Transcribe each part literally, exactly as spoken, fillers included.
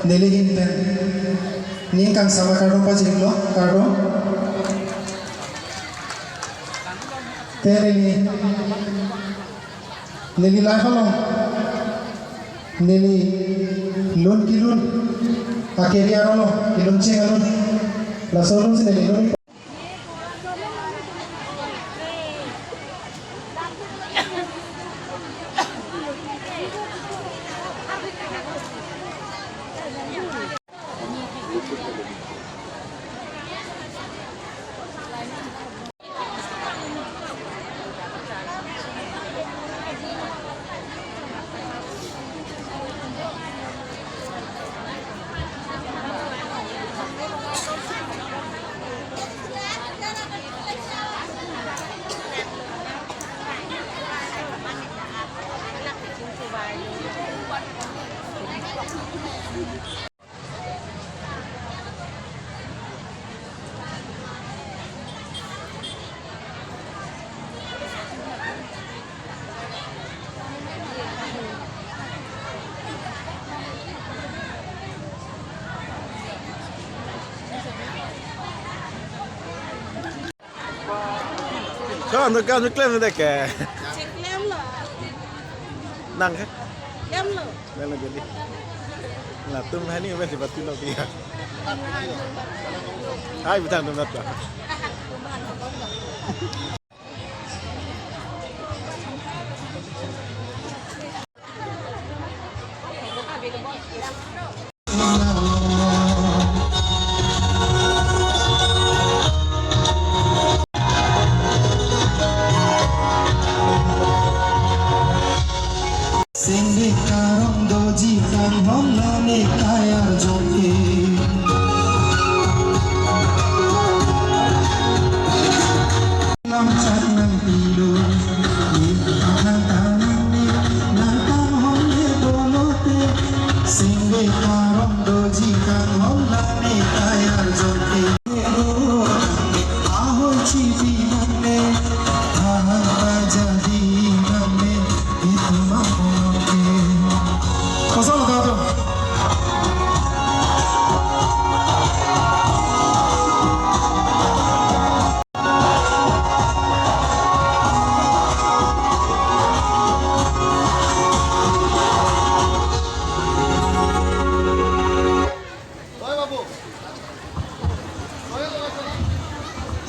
Neli ahin pen ning kangsam akardom pajirlo, kardom. Te neli, neli life along, neli lun kelun, a-career along, kelun cheng alun. Laso alun si neli lun. Cho, anu ka, anu klem dek ke. Cheklemlo. Nang ke? Klemlo. Nang lagi di. Latum hani, mesti batu lagi ya. Hai, butang tum nat. Singve karong doji kanghon lane kayar jongke. Lam chat nang pilo, ni nang tanang ni, nang tanghon le bolote. Singve karong doji kanghon lane kayar jongke. Ahoi chipi nang le, ahoi pajadi nang le, itu mah oke. Kosong atau tu?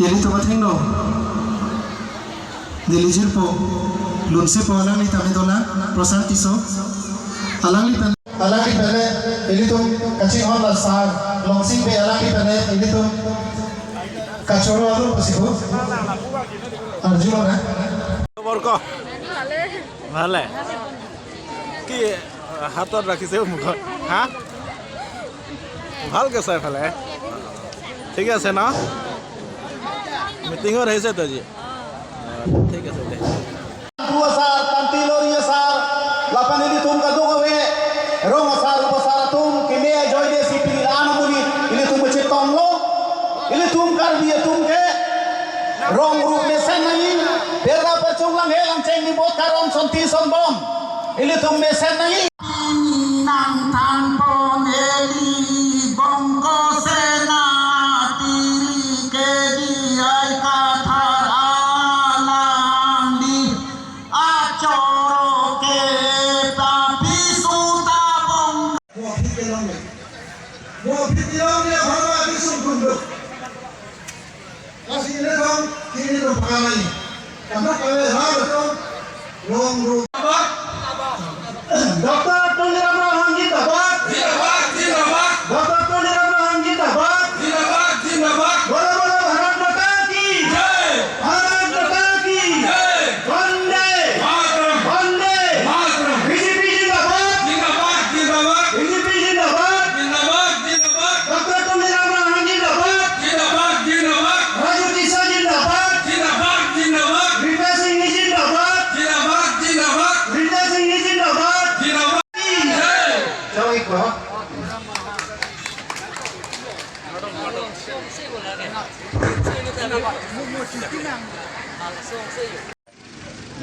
Ilitum athengno neli jirpo, lunsepo alangli tame dolang, Prashant Tisso. Alangli pen, alangli pen le ilitum kachinghon la sar, Longsing Bey alangli pen le ilitum kachoro atum pusi pu arjulonang. Khobor ko? Bhale. Ki hatot rakhise mukhot? Ha? Bhal ke sai phale. Thik ase na? Meeting or ahise to ji? Thik ase de. Pu asar, Kanti Lori asar, lapen ilitum kadokave, rong asar, rup asar atum, keme ajoine si pini la-an amonit, ilitum kachetonglo, ilitum Karbi atum ke, rong rup mesen nangji, berda pachung langhe langcheng ni bot karon sonti sonbom, ilitum mesen nangji. Nang thanpon eli bongko sena tili kedi ai kathar alangli achoro ke tapi suta bong. Mo aphi kelong le. Mo aphi kelong le bhama di sungkun do. Lasi ilitum, ilitum pakalai. Karena kami harus long ru. Doctor Tuliram Ronghang zindabad. Zindabad, zindabad. Doctor Tuliram Ronghang zindabad. Zindabad, zindabad. Bolo bolo Bharat Mata ki. Jai. Bharat Mata ki. Jai. Vande. Mataram. Vande. Mataram. B J P zindabad. Zindabad, zindabad. B J P zindabad. Zindabad, zindabad. Doctor Tuliram Ronghang zindabad. Zindabad, zindabad. Raju Tisso zindabad. Zindabad, zindabad. Ritesh Enghee zindabad. Zindabad, zindabad. Ritesh Enghee zindabad. Zindabad. Jai. Chawik ko.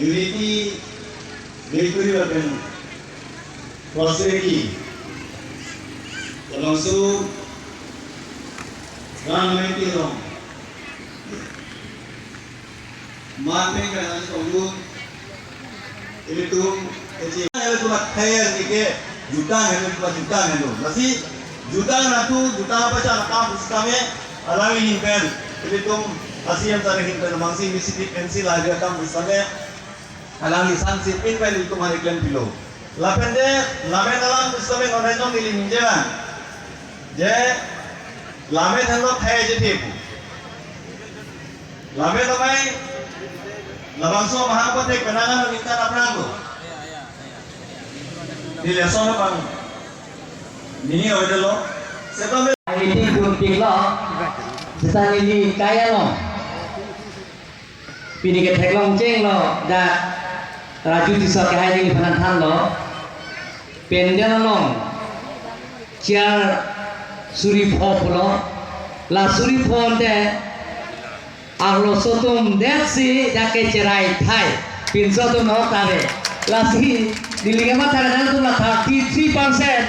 Unity victory lapen prosperity. Labangso ran main ti long. Man pen kena si tongdun. Ilitum, ilitum, ilitum akhai nike jutang, ilitum jutang, ilitum. Lasi jutang nangtum, jutang apa cak akam pusitame, alangli ahin pen ilitum, asi yang tadi ahin pen, mangsi misi di pensi lagi akam pusitame, alangli sansi pin pen ilitum hari klempilo. Lapen de, lamen alam pusitame non rejong neli ningje lang. Je, lamen henlo khai je thepu. Lamen lo mai, labangso mahang pathek penangan ningkan aphrang ko. Neli ason bang, nini oi delo. Setame. Meeting gunting lo, seta neli kaya lo. Pini ke theklong chenglo, dak Raju Tisso akehai neliphan nangthanlo. Pandal along chair suri pho pulo. La suri pho ante arloso atum detsi dak kecherai thai. Pinso atum no tare. Lasi neli kematha nangtum la thirty three percent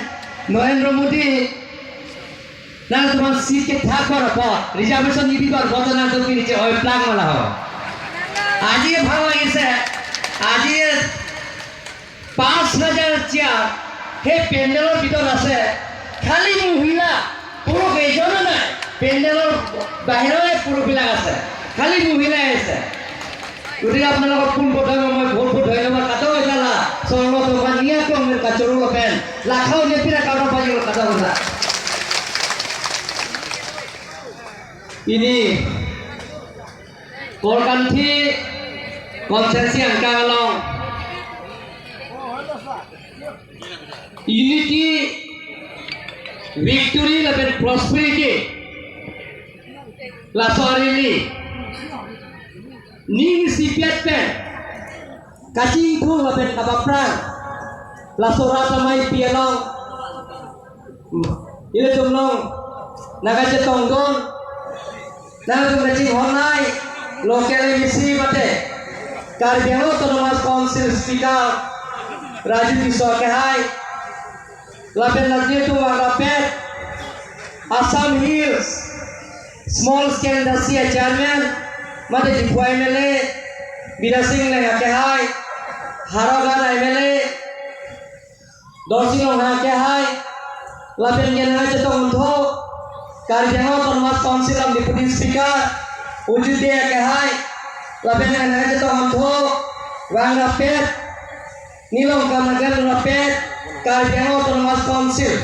Narendra Modi nangtum aphan seat kethak bar apot, reservation kebi bar apot nangtum pini che-oi plang ma laho. Aji bhalo ise, aji পাঁচ হাজার chair, he pandal-or bidor ase, khali mohila, পুৰুষ এজনো নাই, pandal-or বাহিৰৰে পুৰুষবিলাক আছে, খালি মহিলাই আছে। গতিকে আপোনালোকক পোনপ্ৰথমে মই বহুত বহুত ধন্যবাদ, kadokave ta la, solo tongma niya kong mir kachoro lapen, lakhau ne pira karo pa yung kadokave ta. Pini, Korkanthi constituency angkang along, unity, victory lapen prosperity, laso arili ning isi piat pen kachingthur lapen kapaphrang laso rat amei pi along ilitum along nangkachetongdun, nangtum kachinghon nai, local M A C mate Karbi Anglong Autonomous Council Speaker Raju Tisso akehai, lapen lake tu wangkapet Assam Hills Small Scale Industry Chairman, mate Diphu M L A, Bidya Sing Engleng akehai, Howraghat M L A, Dorsing Ronghang akehai, lapen ke nangchetongthu, Karbi Anglong Autonomous Council along Deputy Speaker, Ujit Dey akehai, lapen ke nangchetongthu, wangkapet, Nilong Kamagan rapet, Karbi Anglong Autonomous Council,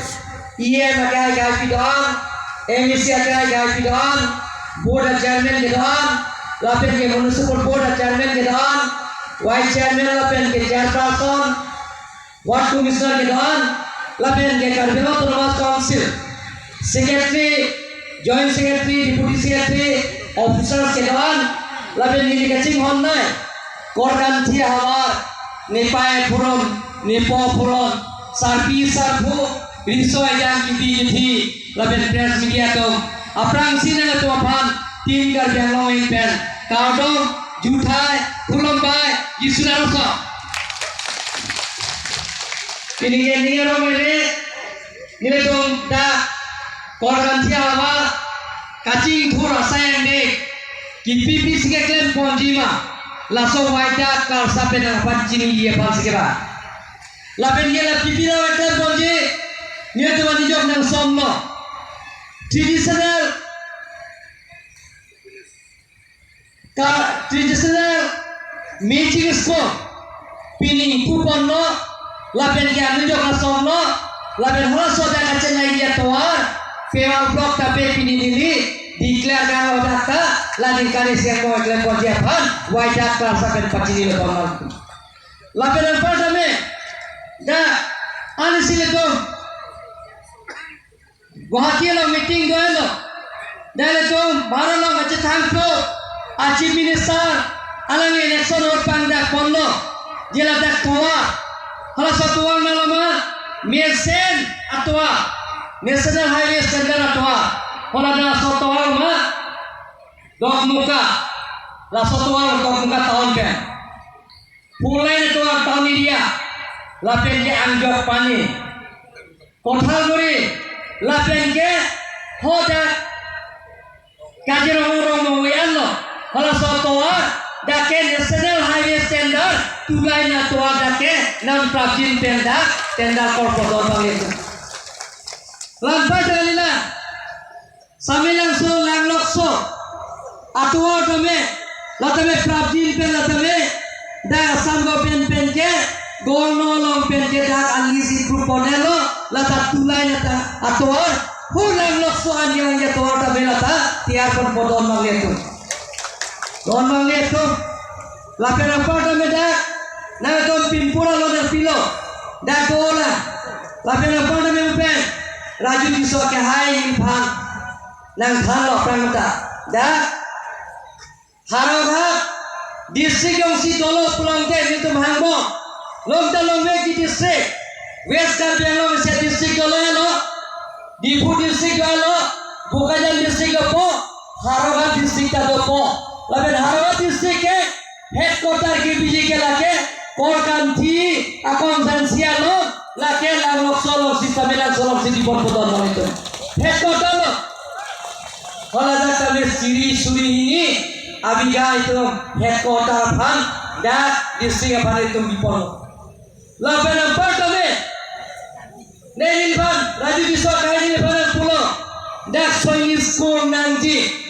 E M akehai kahai kedo-an, M A C akehai kahai kedo-an, Board a-Chairman kedo-an, lapen ke Municipal Board a-Chairman kedo-an, Vice Chairman lapen ke Chairperson, Ward Commissioner kedo-an, lapen ke Karbi Anglong Autonomous Council, Secretary, Joint Secretary, Deputy Secretary, Officers kedo-an, lapen neli kachinghon nai, Korkanthi ahavar, nepei phuron, nepo phuron, sarpi sarpo, riso ejang kipi kithi, lapen press media atum, aphrangsi nangtum aphan, Team Karbi Anglong ahin pen, kardom, juthai, khulumbai, Jisu arloso. Pini ke ning arong mene, nelitum dak Korkanthi ahavar kachingthur asai angdeng, kipi pisi keklem ponji ma, laso waidak karsa pen nangpachiniji aphansi keba. Lapen ke la kipi la keklem ponji, nelitum anijok nangsomlo. Traditional ka traditional matching score pini ingpu ponlo, lapen ke anujok asomlo, lapen halaso adak kachenei dia tovar, Pawar block ta pe pini neli declare kang lo dak ta, la ningkan isi ako klem ponji aphan, waidak karsa pen pachinilo ponlo. Lapen anparta me, dak, ani si ilitum, Guwahati along meeting do-an lo. Dak ilitum Bharat along kachethangpo a-Chief Minister alangli election vote pangdak ponlo. Je ladak tovar. Halaso tovar nanglo ma, mesen atovar. National Highway Standard atovar. Hala dak laso tovar ma, Dokmoka. Laso tovar Dokmoka town pen. Four lane atovar town area. Lapen ke Anjokpani, Kothalguri, Lapen ke hodak Kazirong Rongmongve anlo, halaso atovar dak ke National Highway standard tulai atovar dak ke nangprapjin pen dak tender korpodon vanglitum. Lam pada lila Samelangso Langlokso atovar tame, la tame prapjin pen la tame dak Assam government pen ke, Governor along pen ke dak a-lease ipru ponlo, la ta tulai la ta atovar, hu Langlokso anjang ke atovar tame la ta tiyar ponpodon vanglitum. Don vanglitum. Lapen apar tame dak nangtum pimpura lo dak pilo, dak dola. Lapen apar tame pen Raju Tisso ke hai nangphan nangthanlo aphrang ta. Dak Howraghat district jongsi dolo pulote nelitum hangbom, longta longvekji district, West Karbi Anglong isi district dolo helo, Diphu district dolo, Bokajan district dopo, Howraghat district ta dopo. Lapen Howraghat district ke headquarter kepiji ke lake Korkanthi a-constituency along, lake Langlokso alongsi, Samelangso alongsi diponpodon vanglitum. Headquarter lo. Hala dak tame suri suri hini abigha itum headquarter aphan, dak district aphan itum biponlo. Lapen apar tame, ne nangphan, Raju Tisso ke hai nangphan nangpulo, dak Sainik School nangji.